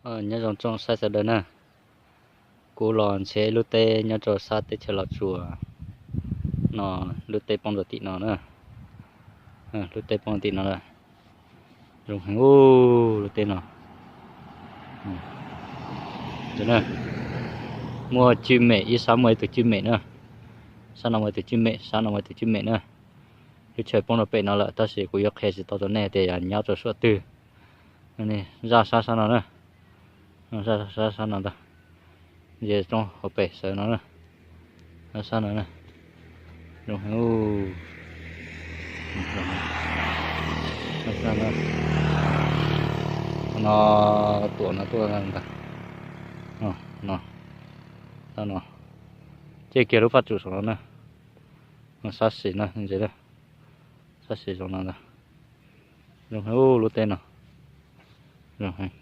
Nyob zoo tsoom saib sawv daws na, kuv los ntshe lub teb nyob rau sab teb chaws Los Tsuas no, lub teb poob rau tim no na, lub teb poob tim no lawm. Zoo heev ub lub teb no. Muaj cwj mem, ib sab muaj ib tug cwj mem na, sab no muaj ib tug cwj mem, sab no muaj ib tug cwj mem na. Lub chaw poob rau pem no lawm tab sis kuv yuav qhia tsis tau rau nej tias yog nyob rau suam twg. Zaj sab sab no na, zaj sab sab no ntag, ces roob hauv pes sawv no na, sab no na, zoo heev. No tuam no tuaj ntag, no, sab no, ces kiag lub phaj tsum saum no na, sab xis no, sab xis zoo no ntag. Zoo heev ub lub teb no, zoo heev,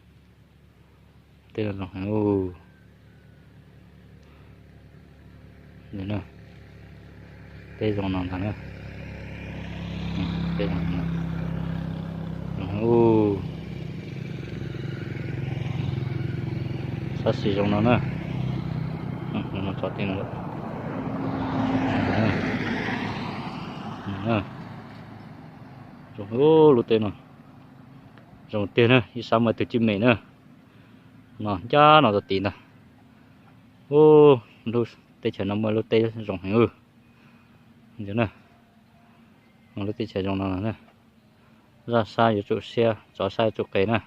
teb no zoo heev ub. Teb zoo no ntag na, teb zoo no, zoo heev ub. Sab xis zoo no na, no tso tej no lawm. Zoo ub lub teb no, zoo tiag na, ib sab muaj ib tug cwj mem na, no ncaj no rau tid ntag. Ub, lub teb chaws no muaj lub teb zoo heev ub. Lub teb chaws zoo no, zaj sab yuav tsum siab, tsov sab yuav tsum qes na.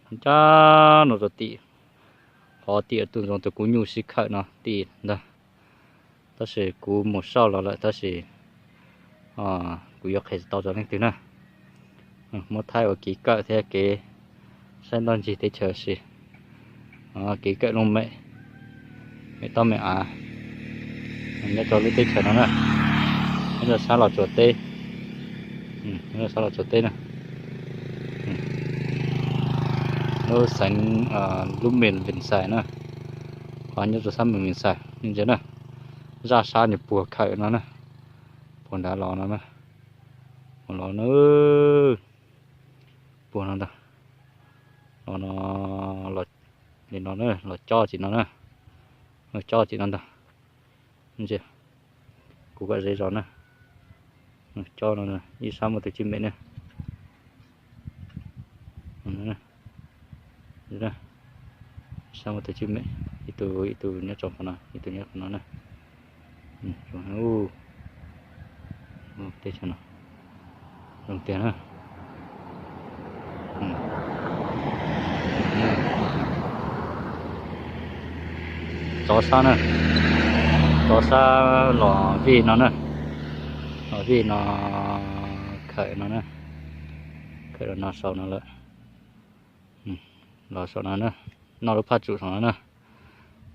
Ncaj no rau tim, qhov tim tus ntxoov tus kuv nyuj sib khawm no tim ntag. Tab sis kuv mus soj los lawm tab sis kuv yuav qhia tsis tau rau leej twg na. Muab thaij ua kev kawm thiab kev saib ntoj ncig teb chaws si. Kev kawm looj mem, mem toj mem av, nyob rau lub teb chaws no na, nyob rau sab Los Tsuas teb, nyob rau sab Los Tsuas teb na, lub xeev, lub mem Vees Xais na, qhov nyob rau sab mem Vees Xais ntsia na, zaj sab nws puag khawm no na, puag nrad los no na, puag los na, puag no ntag, los no, li no na, los cob tim no na, los cob tim no ntag. Ntsia, kuv kom ze zog na, cob no, ib sab muaj tus cwj mem na. Sab muaj tus cwj mem, ib tug ib tug nyob rau qhov no, ib tug nyob qhov no na. Teb chaws no zoo tiag na. Tsov sab na, tsov sab los vij no na, los vij no, khawm no na, khawm no saum no lawm, los saum no na, noj lub phaj tsum saum no na.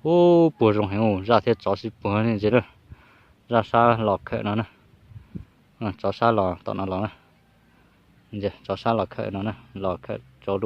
Ub, puag zoo heev, zaj thiab tsov sib puag ntsia na. Zaj sab los khawm no na, tsov sab los tom no los na, tsov sab los khawm no na, los khawm rau